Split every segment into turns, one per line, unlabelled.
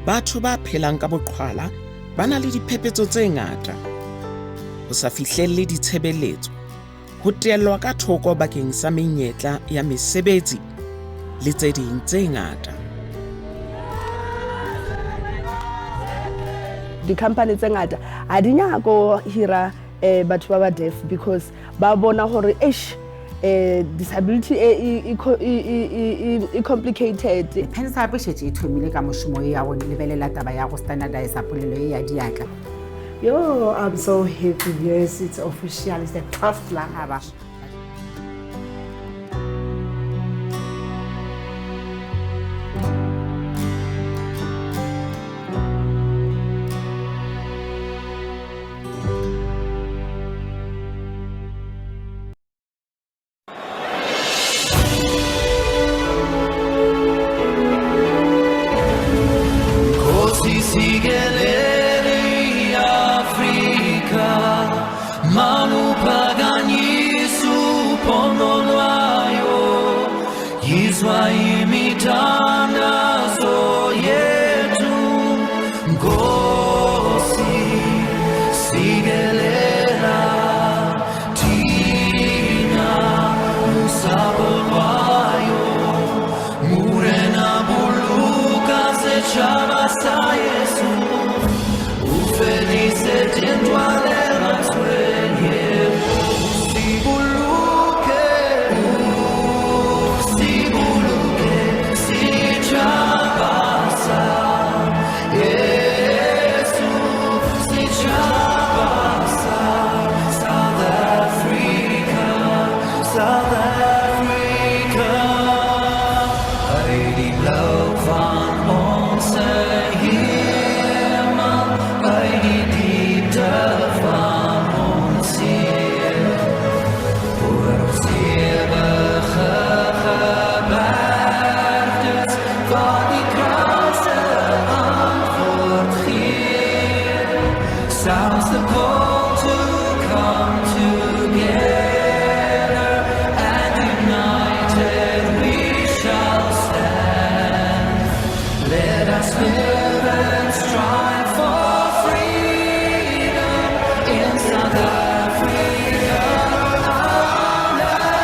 Batho ba phelang ka boqhwala ba na le diphephetso tse ngata. Ho sa fihlelle ditshebeletso, ho teellwa ka thoko bakeng sa menyetla ya mesebetsi le tse ding tse ngata.
Di-company tse ngata ha di nyako hira batho ba ba deaf because ba bona gore eish, disability e complicated.
PanSALB e šetše e thomile ka mošomo ye ya go lebelela taba ya go standardisa polelo ye ya diatla.
Yo, I'm so happy. Yes, it's official. It's the 12th language.
Nkosi sikelel' iAfrika, maluphakanyisw' uphondo lwayo, yizwa imithandazo yethu, Nkosi sikelela thina lusapho lwayo, Morena boloka setjhaba sa Jesu, o fedise dintwa le matshwenyeho. Sibuluke, sibuluke setjhaba sa Jesu, setjhaba sa South Africa, South Africa. Uit die blou van onze hemel, uit die diepte van ons see. Oor ons ewige gebergtes, waar die kruis 'n antwoord gee. Sounds the call to come together, and united we shall stand. Let us live and strive for freedom in South Africa, our land.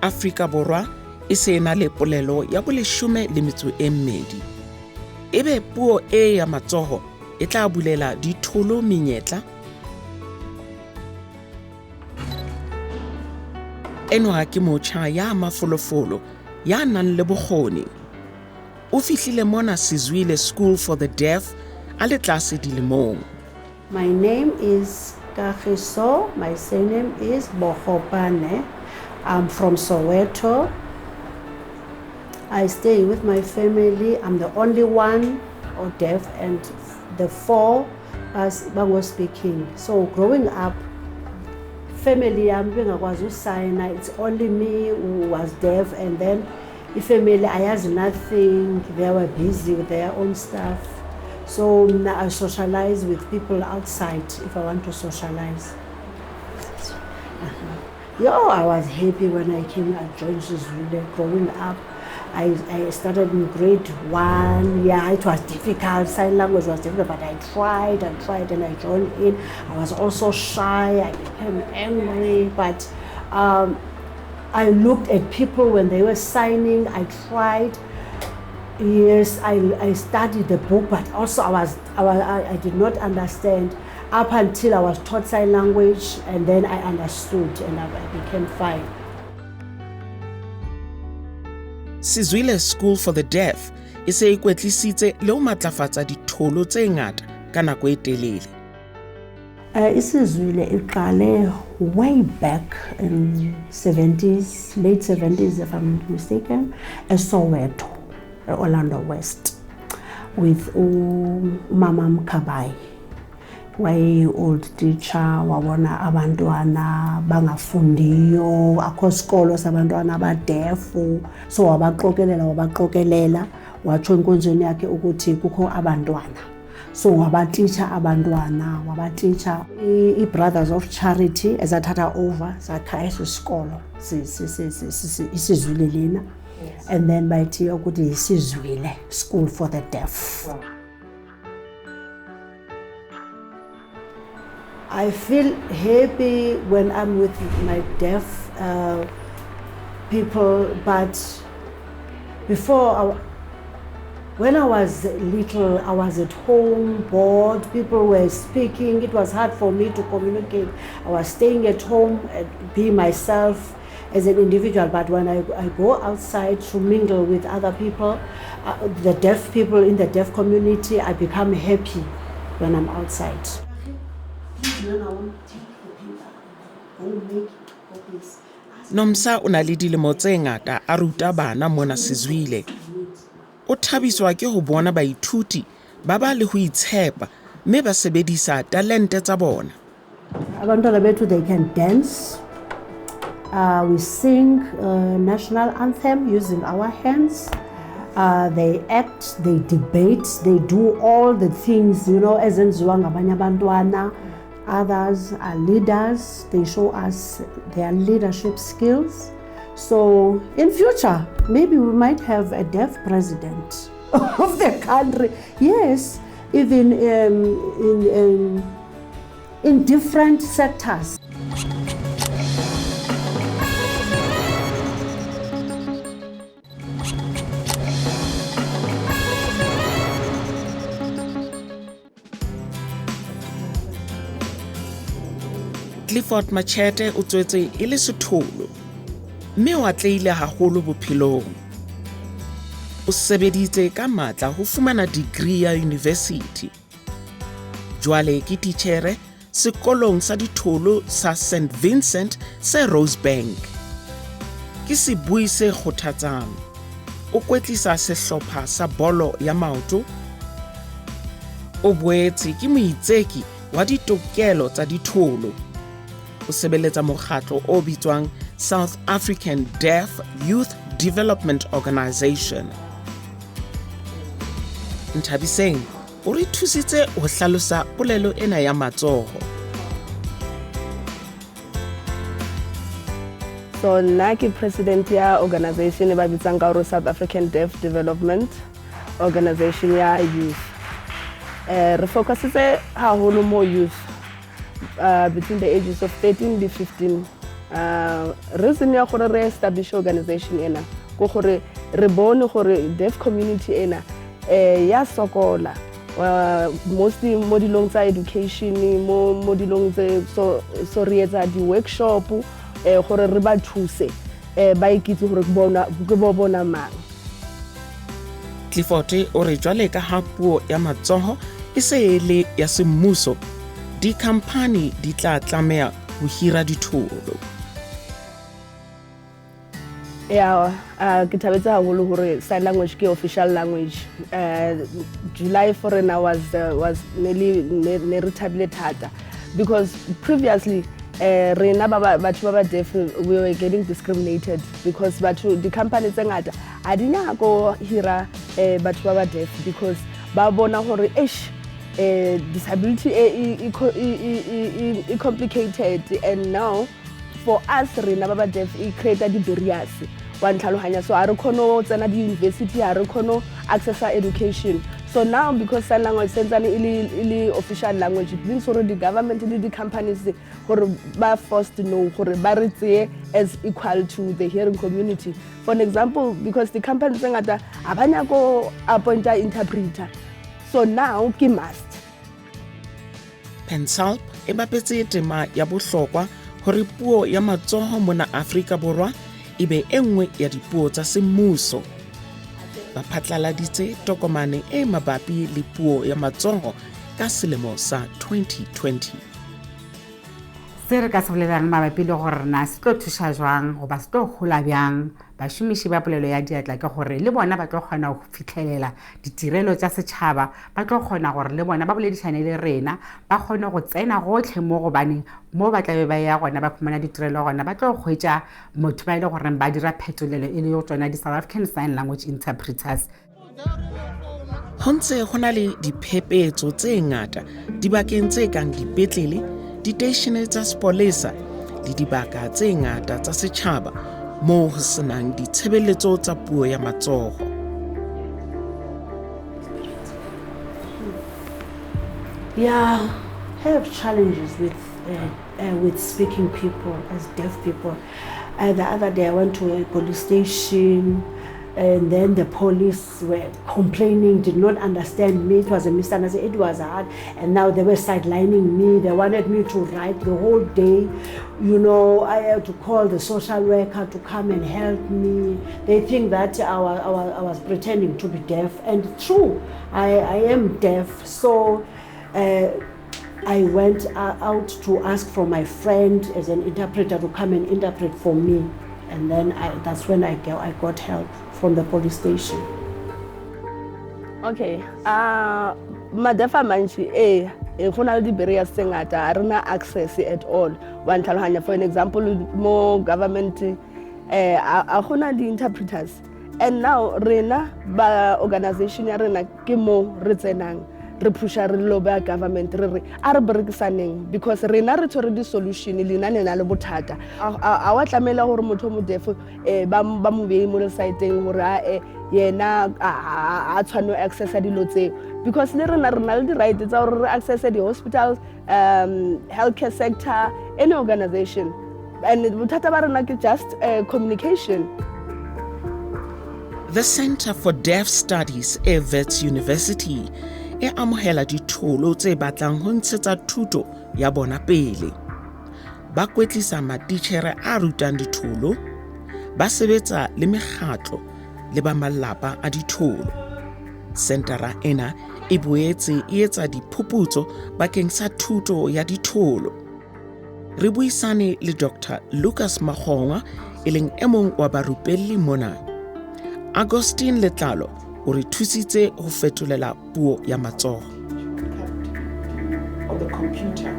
Afrika Borwa e se e na le polelo ya boleshome le metso e mmedi. Ebe puo e ya matsoho e tla bulela ditholo menyetla? Enwa ke motjha ya mafolofolo ya nang le bokgoni. O fihlile mona Sizwile School for the Deaf a le tlase dilemong.
My name is Kagiso. My surname is Bogopane. I'm from Soweto. I stay with my family. I'm the only one or deaf, and the four us bango speaking. So growing up, family yami bengakwazi usayina. It's only me who was deaf, and then ifamily ayazi nothing. They were busy with their own stuff. So mna I socialize with people outside if I want to socialize. Yo, I was happy when I came, I joined Sizwile. Growing up, I started in grade 1. Yeah, it was difficult. Sign language was difficult, but I tried and tried and I joined in. I was also shy. I became angry, but I looked at people when they were signing. I tried. Yes, I studied the book, but also I did not understand up until I was taught sign language, and then I understood and I became fine.
Sizwile School for the Deaf e se e kwetlisitse le ho matlafatsa ditholo tse ngata ka nako e telele.
ISizwile iqale way back in 70s, late 70s if I'm not mistaken, eSoweto, Orlando West, with uMama Mkhabai. Waye-old teacher, wabona abantwana bangafundiyo, akho sikolo sabantwana abadeaf, so wabaqokelela, wabaqokelela, watsho enkonzweni yakhe ukuthi kukho abantwana. So wabatitsha abantwana, wabatitsha i-Brothers of Charity ezathatha over zakha eso sikolo iSizwile lena. And then bayithi ukuthi yiSizwile School for the Deaf. I feel happy when I'm with my deaf people, but when I was little, I was at home, bored, people were speaking, it was hard for me to communicate. I was staying at home and be myself as an individual, but when I go outside to mingle with other people, the deaf people in the deaf community, I become happy when I'm outside.
Nomsa o na le dilemo tse ngata a ruta bana mona Sizwile. O thabiswa ke ho bona baithuti ba ba le ho itshepa mme ba sebedisa talente tsa bona.
Abantwana bethu, they can dance. We sing national anthem using our hands. They act, they debate, they do all the things ezenziwa ngabanye abantwana. Others are leaders. They show us their leadership skills. So in future, maybe we might have a deaf president of the country. Yes, even in different sectors.
Clifford Machete o tswetse e le setholo mme o atlehile haholo bophelong. O sebeditse ka matla ho fumana degree ya university. Jwale ke titjhere sekolong sa ditholo sa St Vincent se Rosebank. Ke sebui se kgothatsang. O kwetlisa sehlopha sa bolo ya maoto. O boetse ke moitseki wa ditokelo tsa ditholo. O sebeletsa mokgatlo o bitswang South African Deaf Youth Development Organization. Nthabiseng o re thusitse ho hlalosa polelo ena ya matsoho.
So nna ke president ya organization e ba bitsang ka hore South African Deaf Development Organization ya youth. Re focusitse haholo mo youth between the ages of 13 le 15. Reason ya gore re establish organization ena ke gore re bone gore deaf community ena ya sokola, mostly mo dilong tsa education, mo dilong tse so re etsa di-workshop gore re ba thuse ba ikitse gore ke bo bona mang.
Clifford o re jwale ka ha puo ya matsoho e se e le ya semmuso, dikhamphani di tla tlameha ho hira ditholo.
Yeah, ke thabetse haholo hore sign language ke official language. July for rena was nearly ne re thabile thata because previously rena batho ba ba deaf, we were getting discriminated because batho di company tse ngata ha di nyako hira batho ba ba deaf because ba bona hore eish, disability e complicated, and now for us rena ba ba deaf e create di barriers wa ntlhalohanya, so ha re kgone ho tsena di-university, ha re kgone ho accessa education. So now because sign language santsane e le official language, it means gore di-government le di-companies gore ba forced to know gore ba re tseye as equal to the hearing community. For an example, because the companies tse ngata ha ba nyako appointa interpreter, so now ke must.
PanSALB e bapetse tema ya bohlokwa hore puo ya matsoho mona Afrika Borwa e be e nngwe ya dipuo tsa semmuso. Ba phatlaladitse tokomane e mabapi le puo ya matsoho ka selemo sa 2020.
Se re ka se bolelang mabapi le gore na se tlo thuša jwang goba se tlo hola bjang bašomiši ba polelo ya diatla ke gore le bona ba tlo kgona go fitlhelela ditirelo tša setšhaba, ba tlo kgona gore le bona ba boledišane le rena, ba kgone go tsena gotlhe mo gobane mo ba tlabe ba ya gona ba fumana ditirelo gona, ba tlo hwetša motho ba e le goreng ba dira phetolelo e le go tsona di-South African Sign Language interpreters.
Ho ntse ho na le diphephetso tse ngata dibakeng tse kang dipetlele, diteishene tsa sepolesa le dibaka tse ngata tsa setjhaba moo ho senang ditshebeletso tsa puo ya matsoho.
Yeah, have challenges with speaking people as deaf people. The other day I went to a police station, and then the police were complaining, did not understand me. It was a misunderstanding. It was hard. And now they were sidelining me. They wanted me to write the whole day. You know, I had to call the social worker to come and help me. They think that I was pretending to be deaf. And true, I am deaf. So I went out to ask for my friend as an interpreter to come and interpret for me. And then that's when I got help from the police station.
Okay, ma-deaf a mantši ee, go na le di-barriers tse ngata, ga re na access at all. Wa ntlhaloganya, for an example, mo government a gona di-interpreters. And now rena ba organization ya rena ke mo re tsenang, re pusha, re lo ba government, re re a re berekisaneng, because rena re tshwere di-solution, lena le na le bothata. A wa tlamela gore motho o mo deaf ba mo beye mo lesaeteng gore a yena a tshwane accessa dilo tseo, because le rena re na le di-right tsa gore re accesse di-hospitals, healthcare sector, any organization. And bothata ba rena ke just communication.
The Center for Deaf Studies e Wits University e amohela ditholo tse batlang ho ntshetsa thuto ya bona pele. Ba kwetlisa matitjhere a rutang ditholo, ba sebetsa le mekgatlo le ba malapa a ditholo. Sentara ena e boetse e etsa diphuputso bakeng sa thuto ya ditholo. Re buisane le Dr. Lucas Magongwa, e leng e mong wa barupelli mona. Agustin Letlalo o re thusitse ho fetolela puo ya matsoho. On the computer,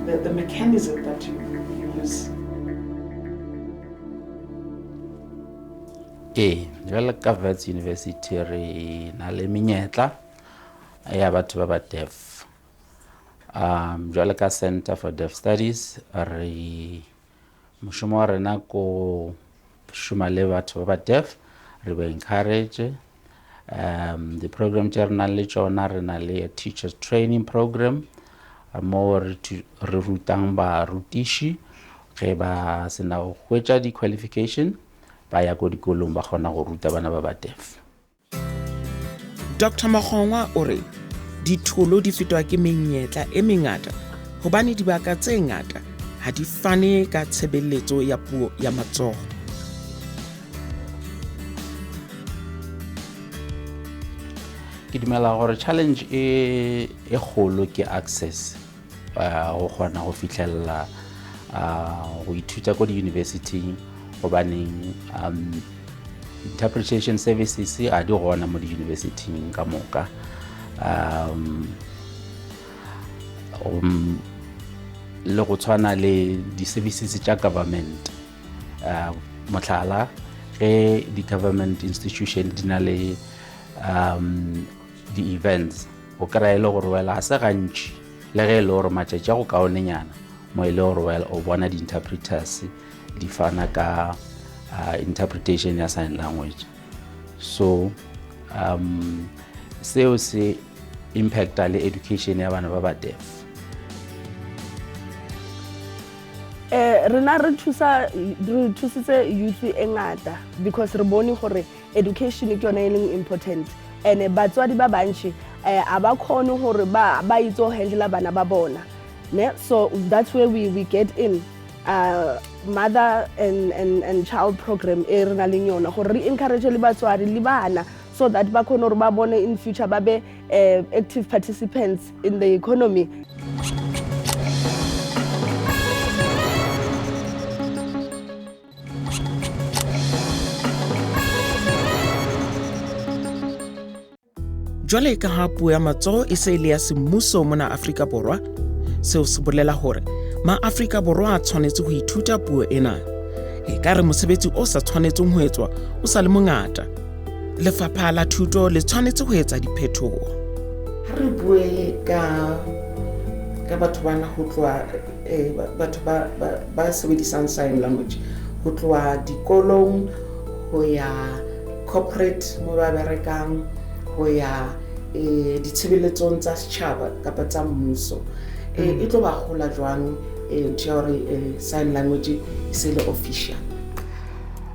the mechanism that you use.
Ee, jwale ka Wits University re na le menyetla ya batho ba ba deaf. Jwale ka Center for Deaf Studies, re mošomo wa rena ko šoma le batho ba ba deaf, re ba encourage. The program tše re nang le tšona, re na le a teachers training program mo re rutang barutiši ge ba sena go hwetša di-qualification, ba ya ko dikolong ba kgona go ruta bana ba ba deaf.
Dr. Magongwa o re ditholo di fetwa ke menyetla e mengata hobane dibaka tse ngata ha di fane ka tshebeletso ya puo ya matsoho.
Ke dumela gore challenge e kgolo ke access, go kgona go fitlhella go ithuta ko di-university, gobaneng interpretation services a di gona mo di-universityng ka moka. Le go tshwana le di-services tša government, mohlala ge di-government institution di na le di-events, o kry-a e le gore wela ga se gantši, le ge e le gore matšatši a go kaonenyana mo e le gore wela o bona di-interpreters di fana ka interpretation ya sign language. So seo se impacta le education ya bana ba ba deaf.
Rena re thusitse youth e ngata, because re bone gore education ke yona e leng important, and batswadi ba bantši a ba kgone gore ba itse go handle bana ba bona, ne? So that's where we get in mother and child program e re nang le yona, gore re encourage le batswadi le bana, so that ba kgone gore ba bone in future ba be active participants in the economy.
Jwale ka ha puo ya matsoho e se e le ya semmuso mona Afrika Borwa, seo se bolela hore ma-Afrika Borwa a tshwanetse ho ithuta puo ena. E ka re mosebetsi o sa tshwanetseng ho etswa o sa le mongata. Lefapha la Thuto le tshwanetse ho etsa diphetoho. Ha re bue ka batho bana ho tloha batho ba sebedisang sign language ho tloha dikolong ho ya corporate mo ba berekang, ho ya ditshebeletsong tsa setjhaba kapa tsa mmuso. E tlo ba hola jwang ntho ya hore sign language e se le official?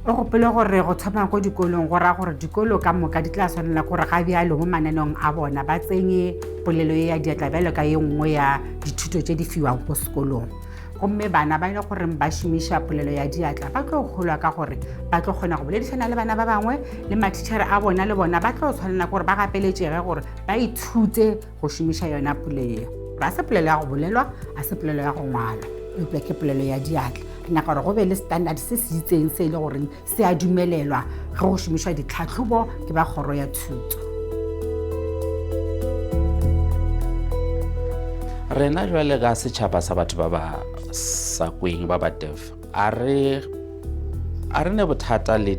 O gopole gore go thoma ko dikolong go raya gore dikolo ka moka di tla tshwanela gore ga bjalo mo mananeong a bona ba tsenye polelo e ya diatla bjalo ka ye nngwe ya dithuto tše di fiwang ko sekolong. Gomme bana ba e le goreng ba šomiša polelo ya diatla ba tlo golwa ka gore ba tlo kgona go boledišana le bana ba bangwe le mathišere a bona, le bona ba tlo tshwanela gore ba gapeletšege gore ba ithute go šomiša yona polelo. Ga se polelo ya go bolelwa, a se polelo ya go ngwalwa, eupša ke polelo ya diatla. Re nyaka gore go be le standard se se itseng se e le goreng se a dumelelwa ge go šomišwa ditlhahlobo ke ba kgoro ya thuto.
Rena jwale ka setšhaba sa batho ba ba sa kweng, ba ba deaf, a re ne bothata le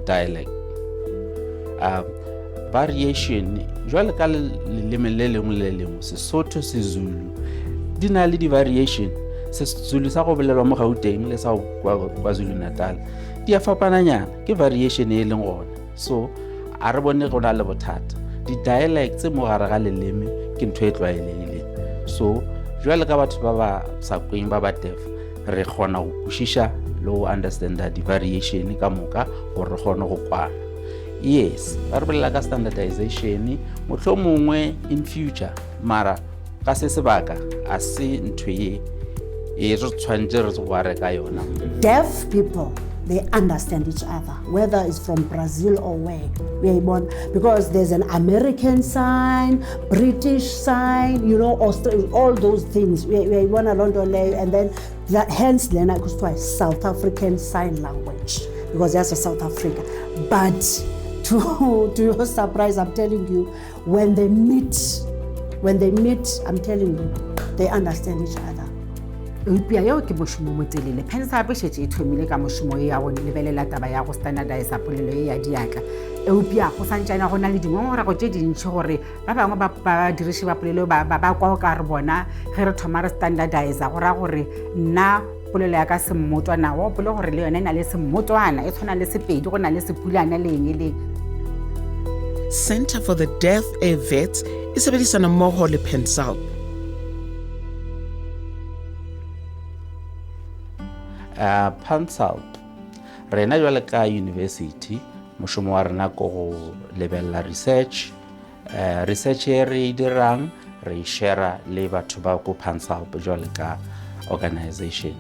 dialect variation. Jwale ka leleme le lengwe le lengwe, Sesotho, Sezulu, di na le di-variation. Sezulu sa go bolelwa mo Gauteng le sa KwaZulu Natal di a fapananyana, ke variation e leng gona. So a re bone go na le bothata. Di-dialects mo gare ga leleme ke ntho e tlwaelegileng. So jwale ka batho ba ba sa kweng, ba ba deaf, re kgona go kwešiša le go understanda di-variation ka moka gore re kgone go kwana. Yes, ba re bolela ka standardization mohlomongwe in future, mara ka se sebaka a se ntho ye e re tshwanetse re go ka yona.
Deaf people, they understand each other, whether it's from Brazil or where. Because there's an American sign, British sign, you know, Australia, all those things. And then that, hence lena kuthiwa South African Sign Language, because that's a South Africa. But to your surprise, I'm telling you, when they meet, I'm telling you, they understand each other.
Eupša yeo ke mošomo mo telele. PanSALB e šetše e thomile ka mošomo e ya go lebelela taba ya go standardisa polelo e ya diatla. Eupša go santšana go na le dingongorego tše dintši gore ba bangwe ba badiriši ba polelo ba kwa o ka re bona ge re thoma re standardisa go raya gore nna polelo ya ka semmotwana, o gopole gore le yone e na le semmotwana, e tshwana le Sepedi, go na le Sepulana le eng le eng.
Center for the Deaf e Wits e sebedisana mmoho le PanSALB.
PanSALB rena jwale ka university mošomo wa rena ko go lebelela research. Research e re e dirang re e share le batho ba ko PanSALB jwale ka organization.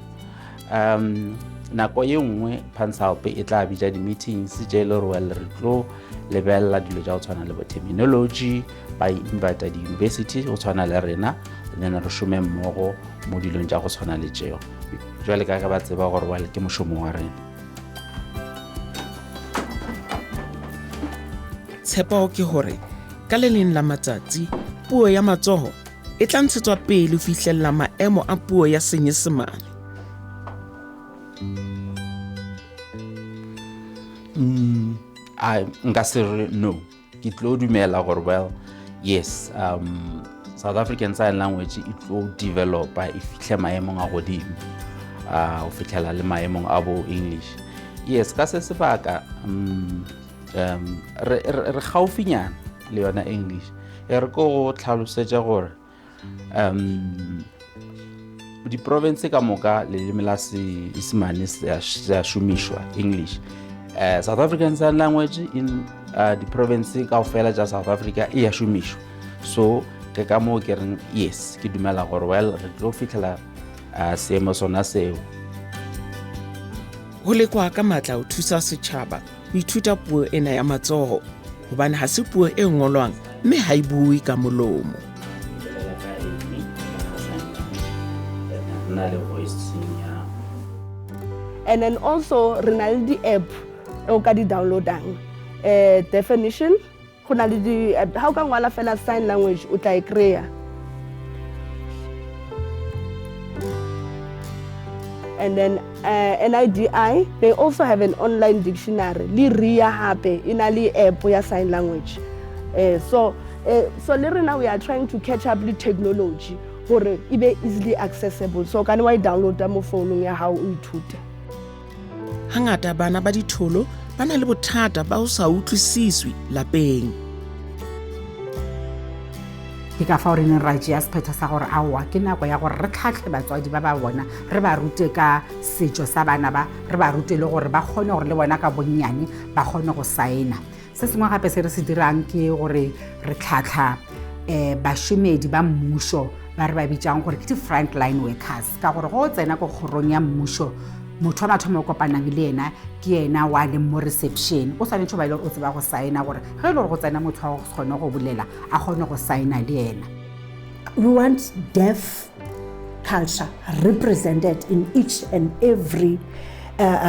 Nako ye nngwe PanSALB e tla bitša di-meetings tše e le gore well re tlo lebelela dilo tša go tshwana le bo terminology, ba invita di-university go tshwana le rena, and then re šome mmogo mo dilong tša go tshwana le tšeo. Jwale ka ge ba tseba gore well ke mošomo wa rena.
Tshepo ke hore ka le leng la matsatsi puo ya matsoho e tla ntshetswa pele ho fihlella maemo a puo ya Senyesemane.
Nka se re no, ke tlo dumela gore well yes, South African Sign Language e tlo developa e fihle maemong a godimo, go fitlhela le maemong a bo English. Yes, ka se sebaka re gaufinyana le yona English. E re ko go tlhalosetša gore diprovince ka moka leleme la Seesemane se a šomišwa, English. South African Sign Language in diprovince kaofela tša South Africa e a šomišwa. So ke ka moo ke reng yes, ke dumela gore well re tlo fitlhela seemo sona seo.
Ho lekwa ka matla ho thusa setjhaba ho ithuta puo ena ya matsoho, hobane ha se puo e ngolwang mme ha e bue ka molomo.
And then also re na le di-app e o ka di downloadang. Definition, go na le di-app, ha o ka ngwala fela sign language o tla e kry-a. And then NIDI, they also have an online dictionary. Le RIA hape e na le app ya sign language. So le rena we are trying to catch up le technology hore e be easily accessible. So ka ne wa e downloada mo founung ya hao o ithute.
Hangata bana ba ditholo ba na le bothata ba ho sa utlwisiswe lapeng.
Ke ka fao re neng ra tšea sephetho sa gore aowa, ke nako ya gore re tlhatlhe batswadi ba ba bona, re ba rute ka setšo sa bana ba, re ba rute le gore ba kgone gore le bona ka bonnyane ba kgone go saena. Se sengwe gape se re se dirang ke gore re tlhatlha bašomedi ba mmušo ba re ba bitsang gore ke di-front line workers, ka gore go o tsena ko kgorong ya mmušo, motho wa mathomo o kopanang le ena ke ena wa leng mo reception. O swanetše go ba e le gore o tseba go saena, gore ge e le gore go tsena motho wa go se kgone go bolela, a kgone go saena le ena.
We want deaf culture represented in each and every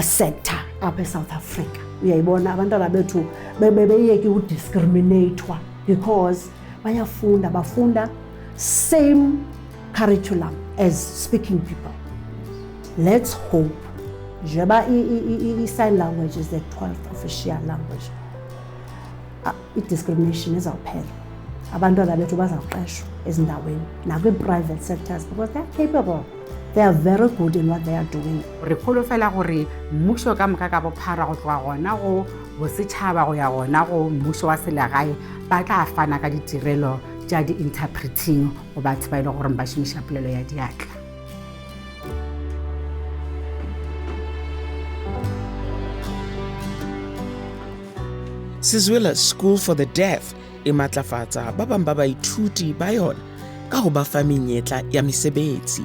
sector apha eSouth Africa. Uyayibona abantwana bethu beyeke udiscriminatwa because bayafunda, bafunda same curriculum as speaking people. Let's hope njengoba i-sign language is the 12th official language, i-discrimination izawuphela. Abantwana bethu bazawuqeshwa ezindaweni nakwi-private sectors because they are capable. They are very good in what they are doing.
Re kgolofela gore mmušo ka moka ka bophara, go tloga gona go bosetšhaba go ya gona go mmušo wa selegae, ba tla fana ka ditirelo tša di-interpreting go batho ba e le gore ba šomiša polelo ya diatla.
Sizwile School for the Deaf e matlafatsa ba bang ba baithuti ba yona ka ho ba fa menyetla ya mesebetsi.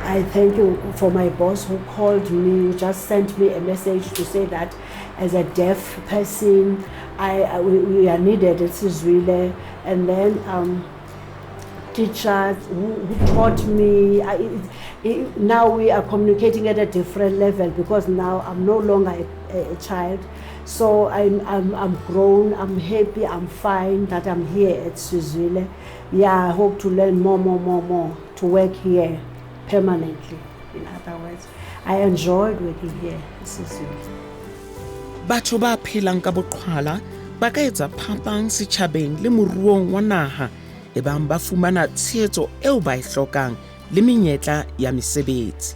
I thank you for my boss who called me, who just sent me a message to say that as a deaf person, we are needed at Sizwile. And then teachers who taught me. Now we are communicating at a different level because now I'm no longer a child. So I'm grown, I'm happy, I'm fine that I'm here at Sizwile. Yeah, I hope to learn more, more, more, more, to work here permanently. In other words, I enjoyed working here at Sizwile.
Batho ba phelang ka boqhwala ba ka etsa phapang setjhabeng le moruong wa naha ebang ba fumana tshehetso eo ba e hlokang le menyetla ya mesebetsi.